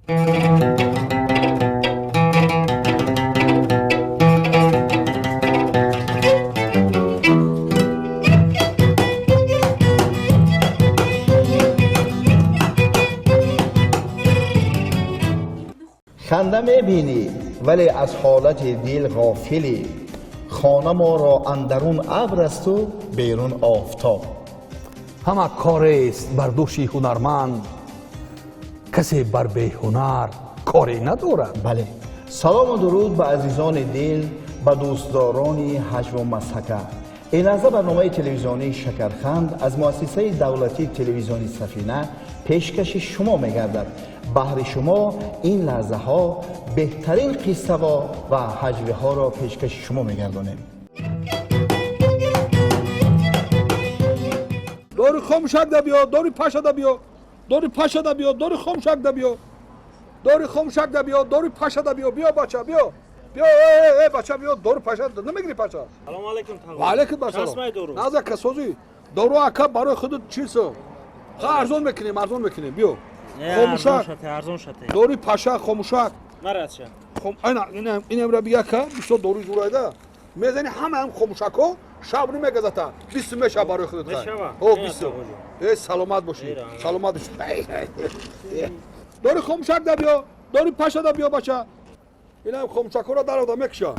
Ханда мебинӣ, вале аз ҳолати дил ғофилӣ. Хона моро андарун абр асту берун офтоб. Ҳама корест бар дӯши ҳунарманд, касе бар беҳунар коре надорад. Бале, салому дуруд ба азизони дил, ба дӯстдорони ҳаҷву масҳака. Ин лаҳза барномаи телевизионии «Шакарханд» аз муассисаи давлатии телевизиони «Сафина» пешкаши шумо мегардад. Баҳри шумо ин лаҳзаҳо беҳтарин қиссаҳо ва ҳаҷвиҳоро пешкаши шумо мегардонем. Дори хомӯшак да биё, дори паша да биё, дори паша да биё, дори хомӯшак да биё, дори хомӯшак да биё, дори паша да биё. Биё, бача, биё, биё, э, бача, биё, дори паша намегири, паша? Салому алейкум. Ва алейкум ассалом. Наза касози дору, ака, барои худат чил сом. Ха, арзон мекунем, арзон мекунем, биё. Хомӯшак арзон шате. Дори паша, хомӯшак. Маратша. Инамра бига, ка, бисёр дори зурайда мезани, ҳамаам хомӯшакҳо шаб намегазата, 20 меша барои худат. О, 20. Э, саломат бошӣ, саломат бошӣ. Дори хомӯшак да биё, дори паша да биё, бача. Инам хомӯшакҳоро дарода мекуша.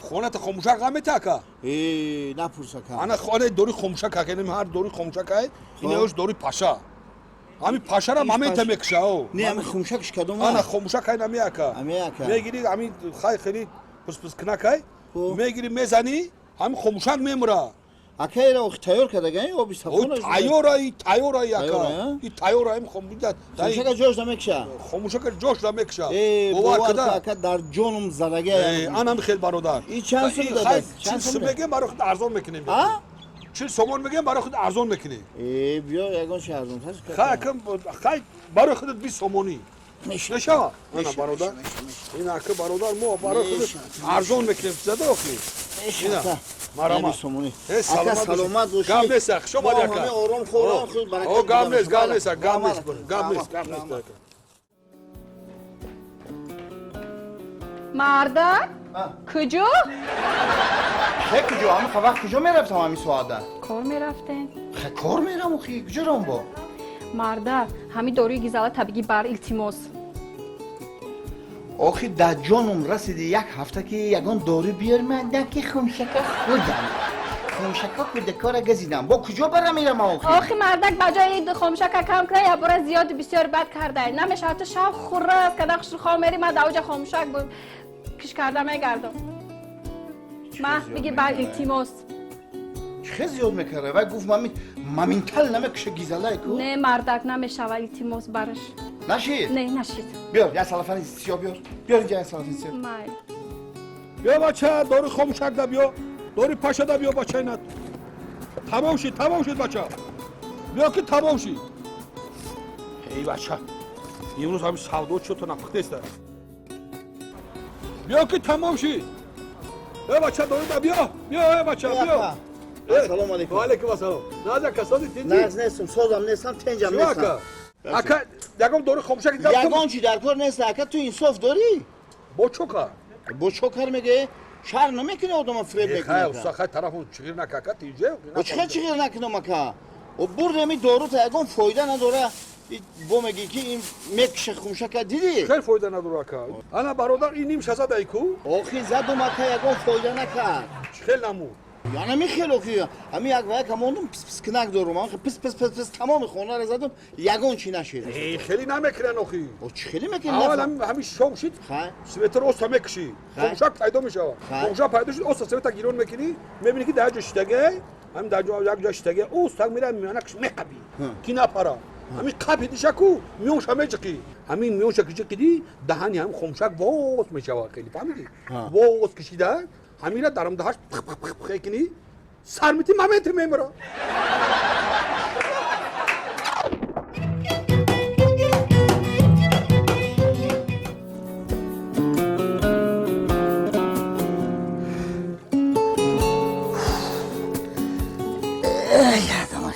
Хоната хомӯшак намета, ака? Напурс, ака. Ана хонаи дори хомӯшак, ака, инам ҳар дори хомӯшак ай, инаёш дори паша. Ҳами пашара момента мекуша. О, не, ами хомӯшакш кадом? Ана хомӯшак ай, нами, ака. Мегири, ами хай хеле писпискунак ай, мегири, мезанӣ, ҳами хомӯшак мемура. Ака, ира охи тайёр кардага оби сафона? Тайёра, и тайёра, ака, и тайёра им хомӯшак. Хомӯшака ҷош намекуша? Хомӯшака ҷош намекуша. Бовар када, ака, дар ҷонум задага. Анам хел, бародар. И чанд сум додад? 40 сум мегем, барои худ арзон мекунем. 40 сомон мегем, барои худ арзон мекунем. Э, биё, ягон чи арзон. Хай, хай, барои худат 20 сомонӣ мешава. Ана, бародар, ин, ака, бародар, мо барои худ арзон мекунем, зада охи. Ина марама. Саломат бошӣ. Гап нест, хуш омадӣ, ака. Ором хӯром, худ баракат. О, гап нест, гап нест, гап нест, гап нест, гап нест, ака. Мардак, куҷо? Хе, куҷо? Ҳами вақт куҷо мерафтам ҳами соата? Кор мерафтем. Хе, кор мерам, охи, куҷо рам бо? Мардак, ҳами доруи гизала табигӣ бар, илтимос. Охи, дар ҷонум расиди, як ҳафта ки ягон дору биёр, ман ки хумшака хӯрдам, хумшака кӯдакора газидам, бо куҷо барам мерам охи? Охи, мардак, ба ҷои хомшака кам кунай, якбора зиёди бисёр бад кардай. Намешавад, ту шаб хуррас када хушрухом мери, ман дар оҷа хомшак киш карда мегардам. Ма биги бар, илтимос. Чӣ зиёд мекарда? Вай гуфт, моментал намекуша гизалай ку. Не, мардак, намешава, илтимос, бараш. Нашид? Не, нашид. Биёр як салафани сиёҳ, биёр, биёр инҷа як салафани сиёҳ. Майли. Биё, бача, дори хомӯшак да биё, дори паша да биё, бача. Ина тамом шид, тамом шид, бача, биё ки тамом шид. Эй, бача, имрӯз ҳами савдо чото напухтеста. Биё ки тамом шид. Э, бача, дори да биё, биё, э, бача, биё. Ассалому алайкум. Ва алайкум ассалом. Наза, касоди, тинҷи? Нағз нестам, созам нестам, тенҷам нестам. Ака, ягон дори хомӯшак? Ягон чи дар кор нест, ака, ту инсоф дорӣ? Бо чо кар? Бо чо кар мегӯе? Шарм намекунӣ, одама фиреб мекунӣ. Уста, хай, тарафу чиғир нака, ака, тинҷе. Бо чӣ хел чиғир накунам, ака? Бурдеми дорута, ягон фоида надора, бо мегӣ ки ин мекуша хумшака, дидӣ? Хел фоида надора, ака? Ана, бародар, ин ним шазадай ку. Охи, задум, ака, ягон фоида накард. Чӣ хел намуд? Яна михел, охи, ҳами як ва як мондум, пис пискинак дорум, пис пис пис пис тамоми хонаро задум, ягон чи нашид. Хеле намекунан, охи. О, чӣ хеле мекунан? Аввал ҳами шом шид, светро оста мекушӣ, хомӯшак пайдо мешавад. Хомӯшак пайдо шуд, оста света гирон мекунӣ, мебинӣ ки дар ҷо шиштагай, ҳами дар ҷо як ҷо шиштагай, остак мера миёнакш меқабӣ, ки напара. Ҳами қапидиша ку, миёнша меҷиқӣ, ҳамин миёнша ки ҷиқидӣ, даҳани ҳами хомӯшак воз мешавад, хеле, фаҳмидӣ? Воз кишида, ҳамира дарамдаҳаш пх пх пх пх кунӣ, сар мити, моменте мемира.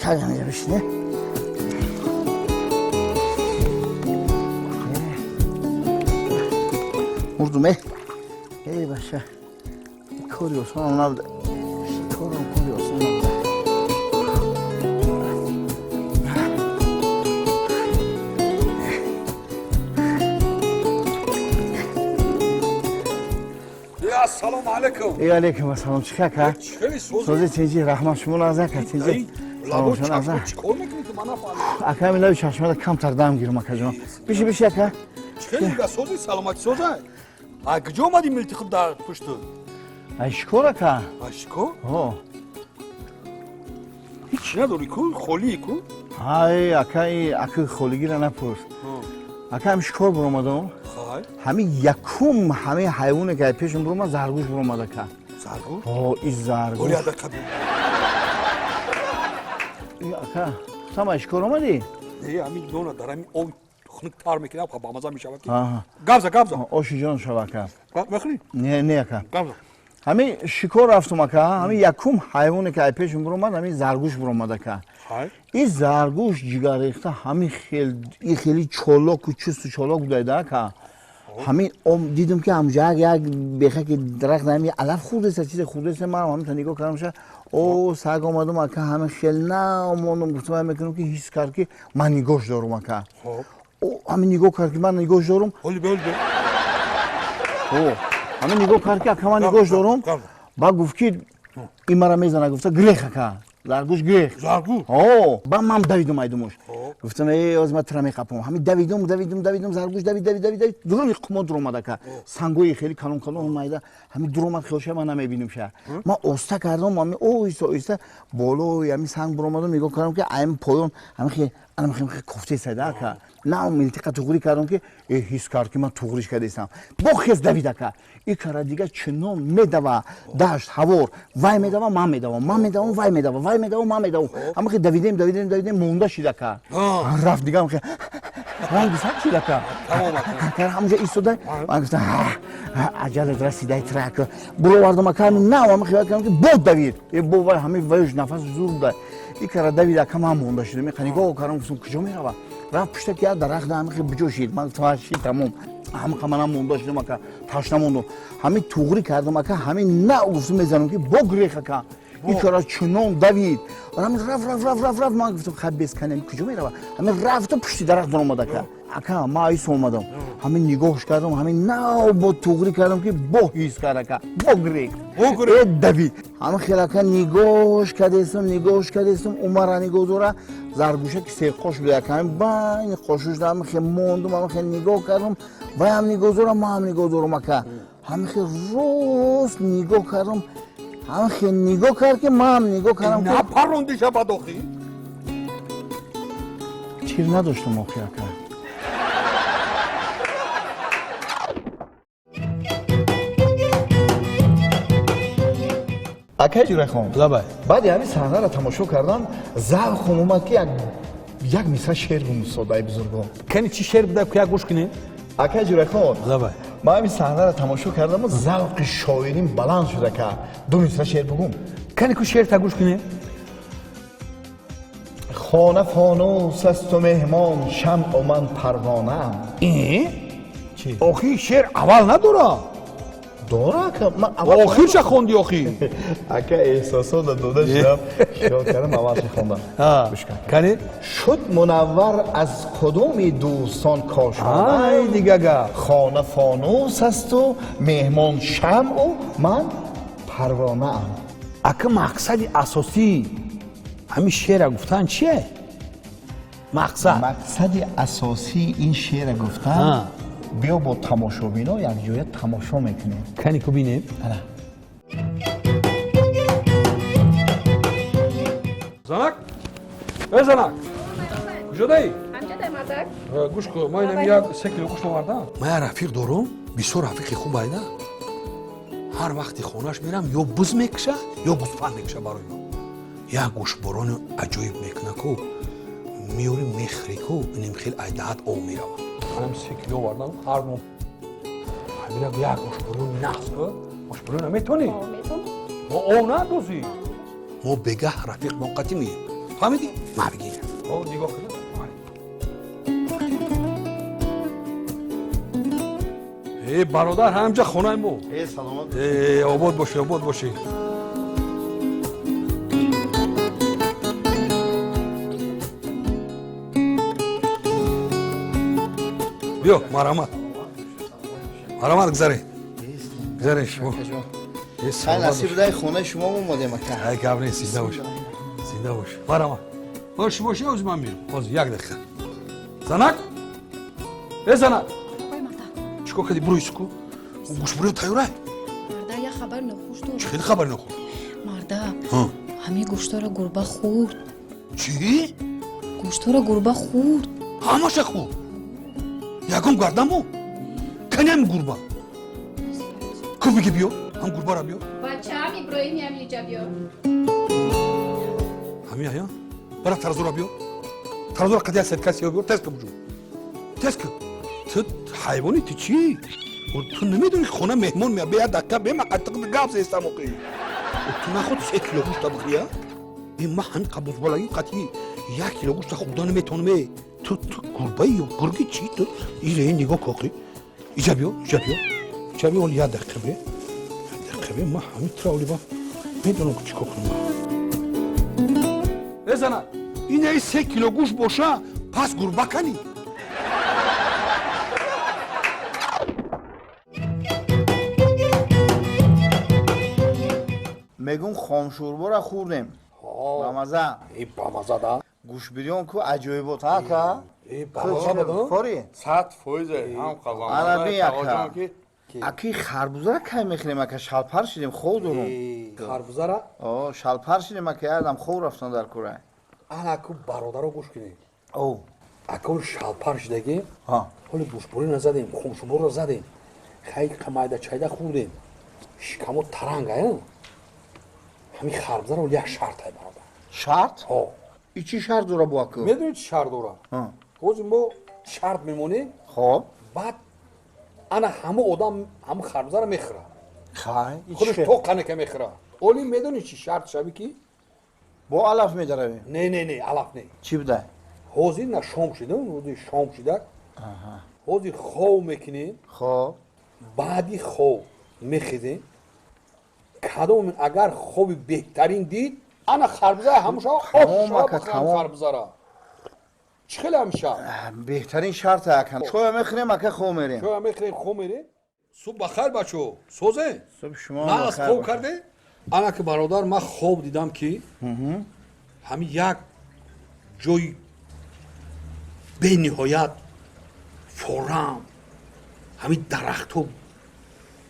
Кардам, инҷа бишине. Гуфтам эй баша, кори осонам набуда, корам кори осон набуда. Ассалому алайкум. Э, алайкум ассалом. Чӣ ака? Хеле сози. Сози тинҷи, раҳмат, шумо нағз ака, тинҷи. Лабо чашмо чӣ кор мекунӣ ту, ман нафаҳмидам. Ака, ҳамин лаби чашмада камтар дам гирам, акаҷон. Биши, биши, ака. Хеле дига сози, саломатӣ созай. А куҷо омадӣ, милтиқиб дар пушту? Ай шикор, ака. Ай шикор? Ҳо. Ҳеҷ надорӣ ку, холии ку? Ай, ака, ака, холигиро напурс. Ака, ҳамин шикор буромадам. Ҳамин якум ҳамин ҳайвоне ки пешам буромад, заргӯш буромад, ака. Заргӯш? Ҳо, и заргӯш. Ака, ту ай шикор омадӣ? Не, ҳамин нона дар ҳамин об хунук тар мекунам, бамаза мешавад ки. Гавза, гавза. Оши ҷон шава, ака. Мехӯрӣ? Не, не, ака. Гавза. Ҳамин шикор рафтум, ака, ҳамин якум ҳайвоне ки ай пешам буромад, ҳамин заргӯш буромад, ака. И заргӯш ҷигаррехта, ҳамин хел и хели чолоку чусту чолок будайда, ака. Ҳамин дидам ки ҳамҷа як як бехаки дарахт ҳамин алаф хӯрдеса, чизе хӯрдеса, ман ҳамин нигоҳ кардам ша, о саг омадам, ака, ҳамин хел наомондам, гуфтам мекунам ки ҳис кард ки ман нигоҳш дорум, ака. Ҳамин нигоҳ кард ки ман нигоҳш дорум. Ҳамин нигоҳ кард ки ака ман нигоҳш дорум, баъд гуфт ки ин мара мезана, гуфта грех, ака, заргӯш грех. Заргӯш? Ҳо, баъд ман давидум айдумош. Гуфтам э, оз ман тира меқапам. Ҳамин давидум, давидум, давидум, заргӯш давид, давид, давид, давид, дуруни қумо дуромад, ака. Сангои хеле калон калон майда, ҳамин дуромад, хиёлша ман намебинам ша. Ман оста кардам, ҳамин оҳиста оҳиста болои ҳамин санг буромадам, нигоҳ кардам ки ҳамин поён ҳамин хе анам хе кофтесайда, ака. На милтиқа туғрӣ кардам ки э ҳис кард ки ман туғриш кардастам. Бо хез давид, ака. И кара дига чунон медава, дашт ҳавор, вай медава, ман медавам, ман медавам, вай медава, вай медавам, ман медавам. Ҳама хе давидем, давидем, давидем, монда шид, ака. Рафт дига хе ранги саг шид, ака. Ҳамҷа истода, ман гуфтам аҷалат расидай трака. Буровардам, ака, на ҳама хиёл кардам ки бод давид. Э бо вай ҳами ваюш нафас зур буда. И кара давид, ака, ман монда шудам. Қа нигоҳ кардам, гуфтам куҷо мерава? Рафт пушта ки як дарахт ҳами хе биҷо шид. Ман гуфтам шид, тамом. Ҳама манам монда шудам, ака, ташна мондам. Ҳамин туғрӣ кардам, ака, ҳамин на гуфтам мезанам ки бо грех, ака. И кара чунон давид. Ҳамин рафт, рафт, рафт, рафт, рафт, ман гуфтам хай без канем куҷо мерава? Ҳамин рафта пушти дарахт даромад, ака. Ака, ман айс омадам. Ҳамин нигоҳш кардам, ҳамин нав бо туғрӣ кардам ки бо ҳис кард, ака. Бо грех. Э давид. Ҳамин хел, ака, нигоҳш кардестам, нигоҳш кардестам, умара нигоҳ дора, заргӯша ки серқош буда, ака, ҳамин байни қошуш ҳамин хел мондум, ҳамин хел нигоҳ кардам, вай ҳам нигоҳ дорам, ман ҳам нигоҳ дорам, ака. Ҳамин хел рост нигоҳ кардам, ҳамин хел нигоҳ кард ки ман ҳам нигоҳ кардам. Напарондиша бад охи? Тир надоштам охи, ака. Акай Ҷурахон, баъди ҳамин саҳнаро тамошо кардан завқам омад ки як мисра шеър гум, устодаи бузургон. Кани, чӣ шеър буда, як гӯш кунем? Акай Ҷурахон, ман ҳамин саҳнаро тамошо кардаму завқи шоирим баланд шуд, ака. Ду мисра шеър бугум. Кани ку шеърта гӯш кунем. Хона фонус асту меҳмон шамъу ман парвонаам. Охи шеър аввал надора? Дора, ака. Охирша хонди охи. Ака, эҳсосота дода шудам, хиёл кардам аввалша хондам. Кани. Шуд мунаввар аз қудуми дӯстон кошона. Ай дига гап. Хона фонус асту меҳмон шамъу ман парвонаам. Ака, мақсади асосӣ ҳамин шеъра гуфтан чие? Мақсад? Мақсади асосии ин шеъра гуфтан, биё бо тамошобино якҷоя тамошо мекунем. Кани ку бинем. Занак, э занак, куҷодаӣ? Ҳамҷадай, мардак. Гӯш кун, ман инам як 3 кило гӯшт овардам. Ман як рафиқ дорум, бисёр рафиқи хуб айда. Ҳар вақти хонаш мерам, ё буз мекуша, ё гӯспанд мекуша барои ман. Як гӯштборони аҷоиб мекуна ку, меёри мехӯри ку, инем хел айдаҳат об меравад. Манам 3 кило овардам, ҳар мо ҳамина як гӯштборони нағз ку. Гӯштборон наметонӣ? Мо об наандозӣ. Мо бегаҳ рафиқ моқатӣ меем. Фаҳмидӣ? Ма бигир. Нигоҳ кун. Э бародар, ҳамҷа хонаи мо. Э саломат. Э обод бошӣ, обод бошӣ. Биё, марҳамат. Марҳамат, гузаред. Гузаред шумо. Э, Хай саломат насиб бош. дай хонаи шумо омадем ака. Ай гап нест, зинда бош. Зинда бош. Марҳамат. Бош бош, ҳозир ман меём. Ҳозир як дақиқа. Занак? Э занак. Чикор кардӣ? Буро иску. Гӯшбуриё тайёрай? Марда, як хабари нохуш дорам. Чӣ хеле хабари нохуш? Марда, Ҳа. ҳамин гӯштора гурба хӯрд. Чӣ? Гӯштора гурба хӯрд. Ҳамаша хӯрд. Ягон гарданбо? Кани ҳамин гурба? Ку биги биё, ҳам гурбаро биё. Бачаам Иброҳим ям иҷа биё. Ҳамин ая? Бара таразура биё. Таразура қад як сеткаси биё, тез ка буҷу. Тез ка. Ту ҳайвони ту чӣ? Ту намедонӣ хона меҳмон меяд, бе як дақиқа бе ман қаттиқ гап зестам оқи. Ту наход 3 кило гӯшта бихӯрӣ, а? Э ман ҳамин қабузболагӣ қатъи 1 кило гӯшта хӯрда наметавонам, э. Ту гурбаи ё гурги чӣ ту? Ире нигоҳ коқи. Иҷа биё, иҷа биё. Иҷа биё, оли як дақиқа бе. Як дақиқа бе, ман ҳамин тура оли ба медонам ки чӣ кор кунам. Э зана, ин ай 3 кило гӯшт боша, пас гурба канӣ. Мегум хомшӯрбора хӯрдем. Бамаза. Э бамаза да. Гӯшбирён ку аҷоибот, ҳа ака? Э бамаза буда? Фори? 100% ҳам қазон. Ана бин ака. Аки харбузара кай мехӯрем ака? Шалпар шидем, хов дорум. Харбузара? О, шалпар шидем ака, ядам хов рафтан дар курай. Ана ку бародаро гӯш кунед. О. Ака шалпар шидагем. Ҳа. Ҳоли гӯшбурӣ назадем, хомшӯрборо задем. Хай қамайда чайда хӯрдем. Шикамо таранг ая. Ҳамин харбузара оли як шарт ай бародар. Шарт? Ҳо. И чӣ шарт дора бо ака? Медонӣ чӣ шарт дора? Ҳа. Ҳозир мо шарт мемонем. Хоб. Баъд ана ҳама одам ҳама харбузара мехӯрад. Хай, и чӣ Худаш хел? то қанека мехӯрад. Оли медонӣ чӣ шарт шави ки? Бо алаф медаравем? Не, не, не, алаф не. Чӣ будай? Ҳозир на шом шида, ҳозир шом шида. Ҳозир хов мекунем. Хоб. Баъди хов мехезем. Кадом агар хоби беҳтарин дид, ана харбуза ҳамуша Тамом, ака, бихӯрам тамом. харбузара. Чӣ хеле ҳамиша? Беҳтарин шарт ака. Чоя мехӯрем ака, хов мерем. Чоя мехӯрем, хов мерем. Субҳ бахайр бачо. Созе? Субҳ шумо На, аз бахайр хов бошед. карде? Ана ки бародар, ман хоб дидам ки ҳамин як ҷои бениҳоят форам, ҳамин дарахтҳо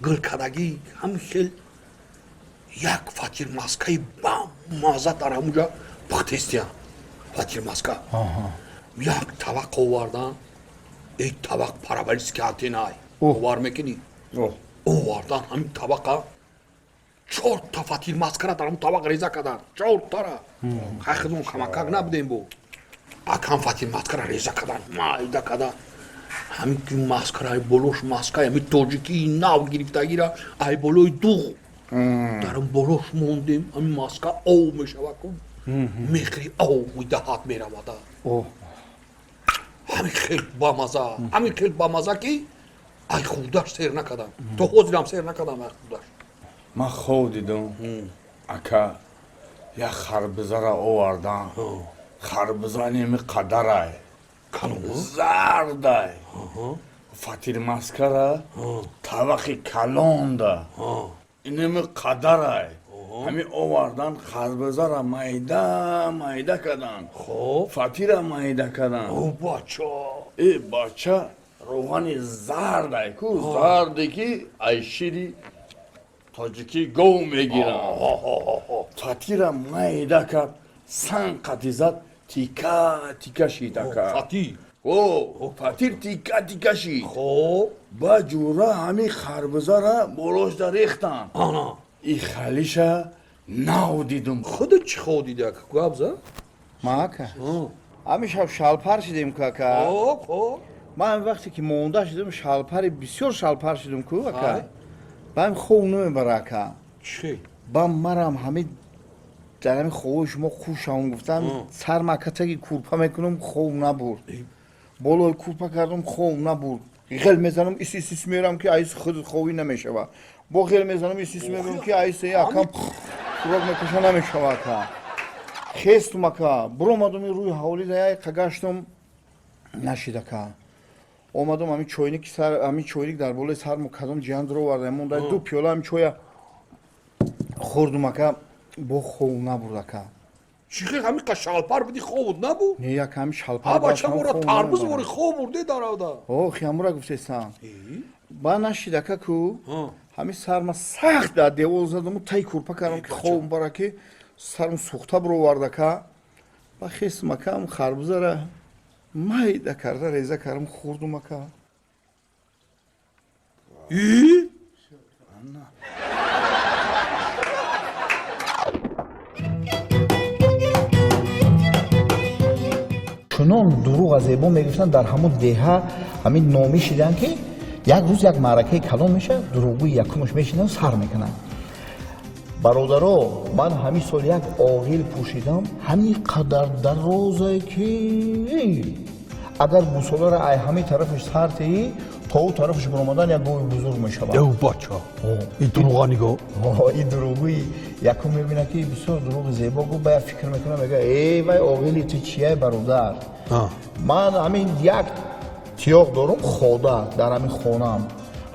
гулкардагӣ, ҳамин хел як фатирмаскаи бамаза дар ҳамунҷа пухтестиям. Фатирмаска. Як табақ овардан, эй табақ параболический антеннай. Овар мекунӣ? Овардан ҳамин табақа 4 та фатирмаскара дар ҳамун табақ реза кардан. 4 тара. Хай худмон камакак набудем бо. Акам фатирмаскара реза кардан, майда кардан. Ҳамин ки маскара ай болош маска ҳамин тоҷикии нав гирифтагира ай болои дуғ. Дар он болош мондем, ҳамин маска ов мешавад ку. Мехӯри ов медаҳад меравада. Ҳамин хел бамаза, ҳамин хел бамаза ки ай хӯрдаш сер накардам. То ҳозирам сер накардам ай хӯрдаш. Ман хов дидам ака, як харбизара овардан. Харбиза неми қадарай. Калон? Зардай. Фатирмаскара табақи калонда. Инеми қадарай. Ҳамин овардан харбизара майда майда кардан. Хоб. Фатира майда кардан. О бача. Э бача, роғани зардай ку, зарде ки ай шири тоҷикӣ гов мегиранд. Фатира майда кард, сан қати зад, тика тика шида кард. Фатир. О, фатир тика тика шид. Хоб. Ба ҷура ҳамин харбизара болошда рехтанд. Ана. И халиша нав дидум. Худат чӣ хоб диди ака? Гап за? Ма ака. Ҳамин шаб шалпар шидем ку ака. Хоб, хоб. Ман вақте ки монда шидам, шалпари бисёр шалпар шидам ку ака. Ай. Баъд хов намебара ака. Чӣ? Ба марам ҳамин дар ҳамин ховои шумо хушам гуфтам, сарма ака таги курпа мекунам, хов набурд. Болои курпа кардам, хов набурд. Ғел мезанам, ис ис ис мерам ки айс худ ховӣ намешава. Бо ғел мезанам, ис ис мегӯям ки айс акам хӯрок мекаша намешава ака. Хестум ака, буромадум рӯи ҳавлӣ да яй қагаштум нашид ака. Омадум ҳамин чойники сар, ҳамин чойник дар болои сармо кадом ҷиҳан дуроварда монда, ду пиёла ҳамин чоя хӯрдум ака, бо хов набурд ака. Чӣ хел ҳамин қа шалпар буди хобут набуд? Не, як ҳамин шалпар А бача мора тарбуз вори хоб бурде дар авда. О, хиамура гуфтесам. Ба нашид ака ку, ҳамин сарма сахт дар девол задаму тай курпа кардам ки хобам бара ки сарм сӯхта буровард ака. Ба хестум ака, ҳам харбузара майда карда реза кардам хӯрдум ака. И? Чунон дурӯға зебо мегуфтанд дар ҳамон деҳа ҳамин номӣ шидан ки як рӯз як маъракаи калон мешавад, дурӯғгӯи якумаш мешинанд, сар мекунанд. Бародаро, ман ҳамин сол як оғил пӯшидам, ҳамин қадар дарозе ки агар гусоларо ай ҳамин тарафаш сар теӣ, то ӯ тарафаш баромадан як гови бузург мешавад. Ев бача, ин дурӯға нигоҳ. Ин дурӯғгӯи якум мебинад ки бисёр дурӯғи зебо гуфт, ба як фикр мекунад, мегӯяд: эй вай оғили ту чияй бародар? Ман ҳамин як тиёқ дорум хода дар ҳамин хонаам.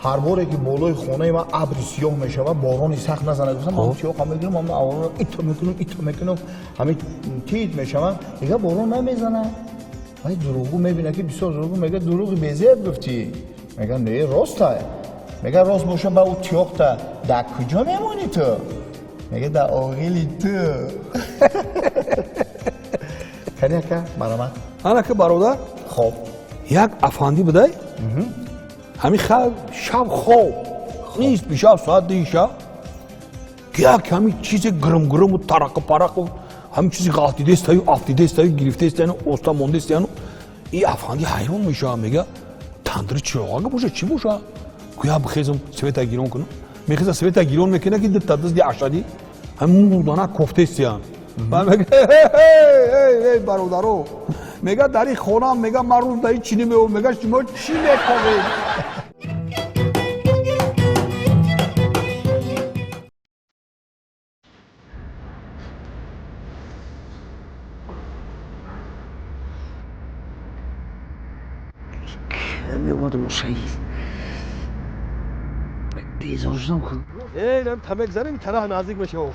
Ҳар боре ки болои хонаи ман абри сиёҳ мешавад, борони сахт назанад, гуфтам ман тиёқа мегирам, ҳамин аввалро ито мекунам, ито мекунам, ҳамин тит мешавад, дигар борон намезанад. Вай дурӯғгӯ мебинад ки бисёр дурӯғгӯ, мегӯяд: дурӯғи безеб гуфтӣ. Мегӯяд: не, роста. Мегӯяд: рост боша, ба ӯ тиёқта дар куҷо мемонӣ ту? Мегӯяд: дар оғили ту. Кани ака, марамат. Ана ки бародар. Хоб. Як афандӣ будай, ҳамин хел шаб хоб нисфи шаб, соат 2 шаб, як ҳамин чизе гирим-гириму тарақу-парақу ҳамин чизи ғалтидестаю афтидестаю гирифтестаяну оста мондестаяну и афандӣ ҳайрон мешавад, мега: тандири чироғага боша, чӣ боша? Гӯя бихезам света гирон кунам. Мехеза света гирон мекунад ки дута дизди ашадӣ ҳамин мурдана кофтестиян. Мега: эй бародаро, мега дар ин хонаам, мега ман рӯз дар ин чӣ намеёбам, мега шумо чӣ мекобед? Безор шудам ку. Эй, нам тамек занем, тараф наздик мешава.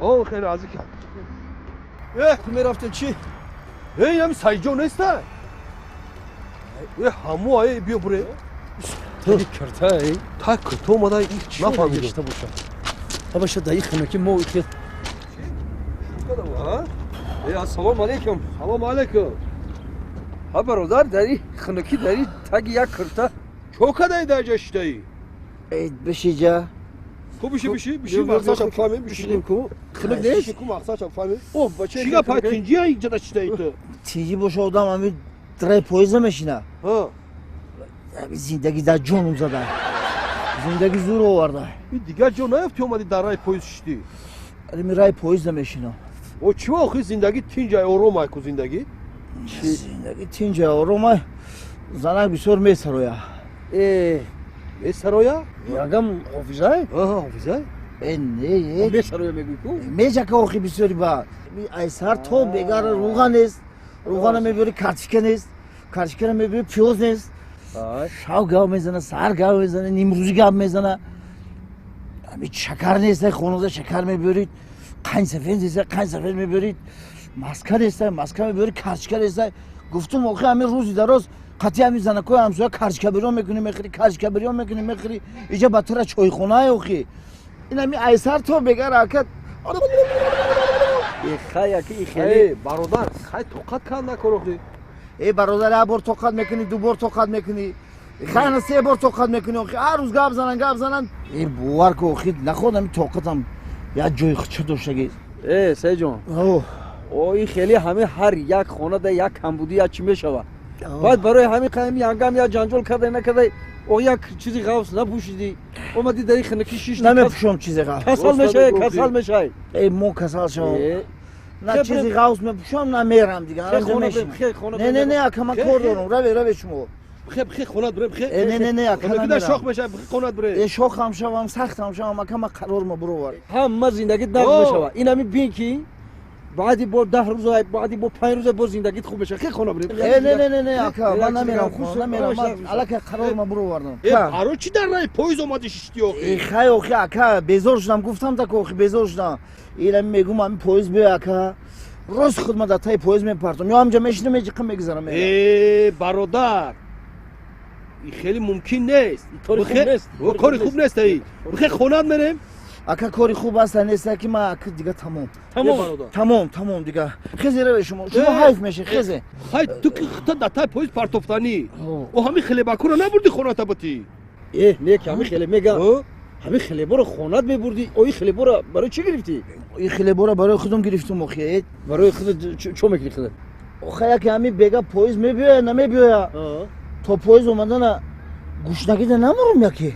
О, хеле наздик. Э, ту мерафтем чӣ? Эй, ам Сайҷон неста? Э, ҳамо, эй, биё буре. Таги карта, эй. Та курта омада, нафаҳмидам. Гашта боша. Та боша даи хинаки мо ихел. Эй, ассалому алайкум. Салому алайкум. Ҳа бародар, дари хинаки дари таги як карта. Чо кадаи дар ҷа шидаӣ? Эй, бишиҷа. Ку биши, биши, биши, мақсадшам фаҳмем, бишинем ку. Хинак нест? Ку мақсадшам фаҳмем. О, бача, чӣ гап, тинҷия иҷада шидаи ту? Тинҷи боша, одам ҳамин рай поезд намешина. Ҳа. Зиндагӣ дар ҷонум зада. Зиндагӣ зур оварда. И дигар ҷо наёфти омадӣ дар рай поезд шиштӣ? Ами рай поезд намешинам. О, чӣ охи зиндагӣ тинҷай оромай ку зиндагӣ? Зиндагӣ тинҷай оромай. Занак бисёр месароя. Э, месароя? Ягам ҳофизай? Аҳа, ҳофизай? Э, не, э. Месароя мегӯй ку? Мечака охи бисёри ба. Ай сар то бегара руға нест. Руғана мебиёри картишка нест. Картишкара мебиёри пиёз нест. Шав гап мезана, саҳар гап мезана, нимрӯзӣ гап мезана. Ами шакар нест, хонада шакар мебиёрид, қанд сафед нест, қанд сафед мебиёрид, маска нест, маска мебиёрид, картишка нест. Гуфтум охи ҳамин рӯзи дароз қатъи ҳамин занакҳои ҳамсоя картишка бирён мекунӣ мехӯрӣ, картишка бирён мекунӣ мехӯрӣ. Иҷа ба тура чойхонае охи. Ин ҳамин айсар то бегар акат. Эй, бародар, хай тоқат канд накор охи. Эй бародар, як бор тоқат мекунӣ, ду бор тоқат мекунӣ, хай на се бор тоқат мекунӣ охи. Ҳар рӯз гап занан, гап занан. Эй бовар ку охи, наход ҳамин тоқатам як ҷои худча доштагӣ. Э, Сайҷон. О, ин хеле ҳамин ҳар як хонада як камбудӣ як чӣ мешавад. Баъд барои ҳамин қаим янгам як ҷанҷол кардай накардай, о як чизи ғафс напӯшидӣ. Омадӣ дар ин хинаки шишти. Намепӯшам чизи ғафс. Касал мешавӣ, касал мешавӣ. Эй, мо касал шавам. На чизи ғафс мепӯшам, на мерам дигар. Не, не, не, ака, ман кор дорам. Раве, раве шумо. Бихе, бихе, хонат бирем, бихе. Э, не, не, не, ака, Хонакида намерам. шох мешава, бихе, хонат бирем. Э, шох ҳам шавам, сахт ҳам шавам, ака, ма қарор ма буровар. Ҳама зиндагит нағз мешава. Ин ҳами бин ки баъди бо 10 рӯза, баъди бо 5 рӯза боз зиндагит хуб мешава. Хе, хона бирем. Э, не, не, не, не, ака, ман намерам хона, намерам. Ман аллакай қарор ма буровардам. Э, барои чӣ дар раи поезд омадӣ шиштӣ охи? Э, хай, охи, ака, безор шудам, гуфтам так, охи, безор шудам. Ира мегум, ҳами поезд биё, ака. Рост худ ма дар таи поезд мепартам. Ё ҳамҷа мешинам, меҷиқам, мегузарам. Э, бародар, ин хеле мумкин нест. Кори хуб нест. Кори хуб нест. Ай, бихе, хонат мерем. Ака, кори хуб аст нест, ки ма, ака, дига тамом. Тамом. Тамом, тамом, дига. Хезе, раве шумо. Шумо ҳайф меше, хезе. Хай, ту ки худта дар таи поезд партофтанӣ, о ҳамин хлебакуро набурдӣ хоната бутӣ? Э, не, ки ҳамин хеле мега, ҳамин хлеборо хонат мебурдӣ. Ои хлеборо барои чӣ гирифтӣ? Ин хлеборо барои худам гирифтум, охи. Барои худат чо мекунӣ худат? Охи, яке ҳамин бега поезд мебиёя, намебиёя. То поезд омадана гушнагида намурум яке.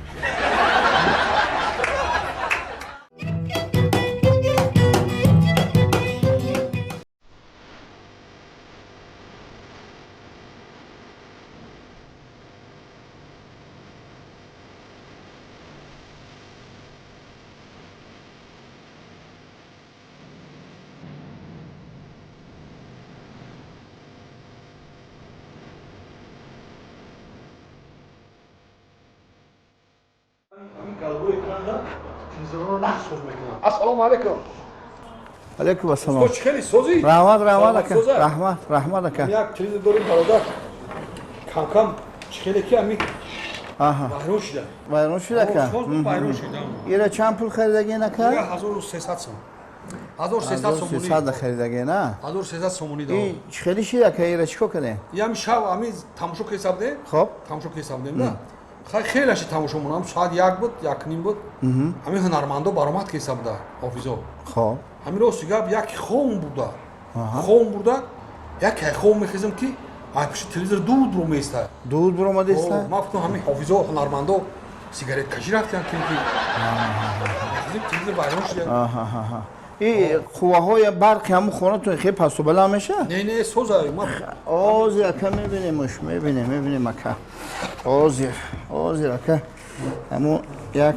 Ассалому алайкум. Алейкум ассалом. Устод, чӣ хеле созӣ? Раҳмат, раҳмат, ака. Соза? Раҳмат, раҳмат, ака. Як телевизор дорем, бародар, камкам чӣ хеле ки ами вайрон шуда. Вайрон шуда, ака? Соз вайрон шуда. Ира чанд пул харидагин, ака? 1300 сом, 1300 сомонӣ. 1300 харидагин, а? 1300 сомонӣ. И чӣ хеле шид, ака? Ира чӣ кор кардем? Ям шав ами тамошо кесабдем. Хоб. Тамошо кесабдем да. Хай, хеле тамошо монам, соат 1 буд, 1:30 буд. Ҳамин ҳунармандо баромад кесабда, ҳофизо. Хоб. Ҳамин рости гап, яке хом бурда. Хом бурда, яке хом мехезам ки ай пиши телевизор дуд ру меиста. Дуд буромада иста? Ман фикр ҳамин ҳофизо, ҳунармандо сигарет кашӣ рафтиян ки телевизор вайрон шуда. И қувваҳои барқи ҳамун хонатон хеле пасту баланд меша? Не, не, соза. Ҳозир, ака, мебинемш, мебинем, мебинем, ака. Ҳозир, ҳозир, ака, ҳамун як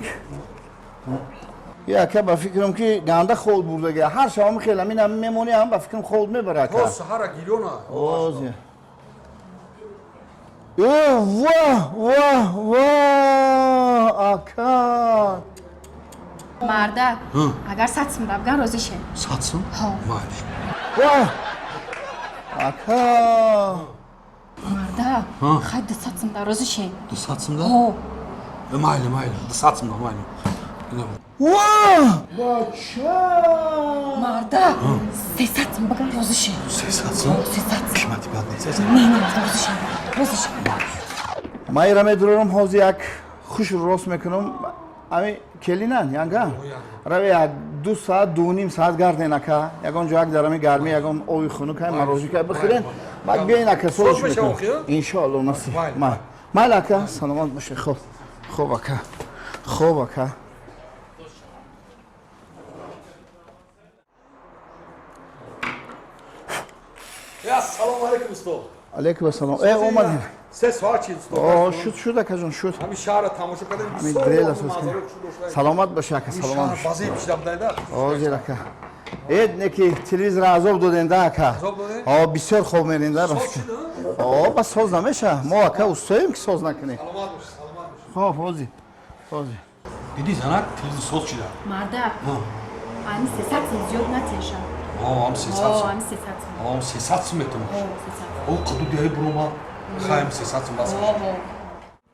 ака, ба фикрам ки ганда холд бурдаги. Ҳар шаб ҳамин хел ҳамин ҳамин мемонӣ, ҳам ба фикрам холд мебара, ака. Саҳара гирёна. Ҳозир. Э, воҳ, воҳ, воҳ, ака! Мардак, агар 100 сум дабган, розӣ ше. 100 сум? Майли. Воҳ, ака! Мардак, хай, 200 сум да розӣ ше. 200 сум да? Майли, майли, 200 сум да, майли. Воҳ, бача! Мардак, 300 сум баган, розӣ ше. 300 сум? 300 сум. Қимати бад нест. Не, не, розӣ ше, розӣ ше. Ман ира медурорам, ҳозир як хушро рост мекунам. Ами келинан янга рави, як 2 соат, 2.5 соат гарден, ака. Ягон ҷо як дарами гармӣ, ягон оби хунук, ай марожика бихӯрен, баъд биёин, ака, соз мекунам, иншоалло, насиб. Майли, ака, саломат бошед. Хоб, хоб, ака, хоб, ака. Ассалому алайкум, устод. Алейкум ассалом. Э, омадем. 3 соат чи, устод? О, шуд, шуд, акаҷон, шуд. Ҳамин шаҳрро тамошо кардем. Ҳамин дрела соз. Саломат бош, ака, саломат бош. Базӣ пишда будайда. Ҳозир, ака. Э, не ки телевизорро азоб додем да, ака. Азоб додем? О, бисёр хоб мерем да. О, ба соз намеша. Мо, ака, устоем ки соз накунем. Саломат бош, саломат бош. Хоб, ҳозир, ҳозир. Диди, занак, телевизор соз шуда. Мардак, ами 300 сум зиёд натеша. Ам 300 сум. Ами 300 сум. Ам 300 сум метонам. О, қаду диҳаи бурома. Хайм, 300 сум бас.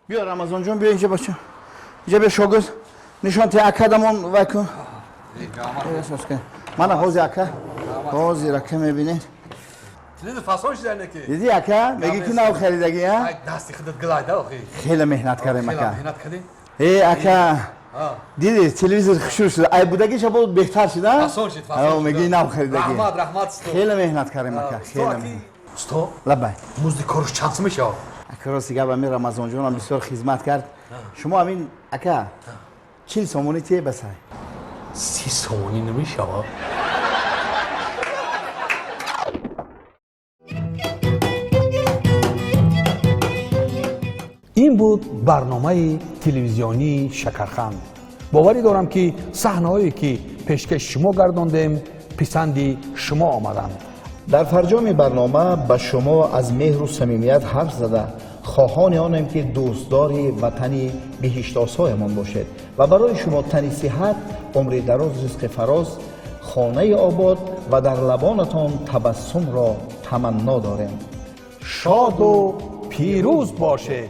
Биё, Рамазонҷон, биё инҷа, бача. Инҷа биё, шогирд. Нишон те акадамон вай кун. Мана, ҳозир, ака. Ҳозир, ака, мебинед. Телевизор фасон шуда не ки. Диди, ака, меги ки нав харидагӣ, а? Ай, дасти худат гилайда охи. Хеле меҳнат кардем, ака. Меҳнат кардем? Э, ака. Диди, телевизор хушур шуда. Ай будагиша боз беҳтар шуда? Фасон шуд, фасон шуд. Меги нав харидагӣ. Раҳмат, раҳмат, устод. Хеле меҳнат кардем, ака, хеле. Устод? Лабай. Музди корш чанд сум мешавад? Ака, рости гап, ҳамин Рамазонҷонам бисёр хизмат кард. Шумо ҳамин, ака, 40 сомонӣ те басай. 30 сомонӣ намешавад? Ин буд барномаи телевизионии Шакарханд. Боварӣ дорам, ки саҳнаҳое, ки пешкаши шумо гардондем, писанди шумо омаданд. Дар фарҷоми барнома ба шумо аз меҳру самимият ҳарф зада, хоҳони онем, ки дӯстдори ватани биҳиштосоямон бошед ва барои шумо тани сиҳат, умри дароз, ризқи фароз, хонаи обод ва дар лабонатон табассумро таманно дорем. Шоду пирӯз бошед.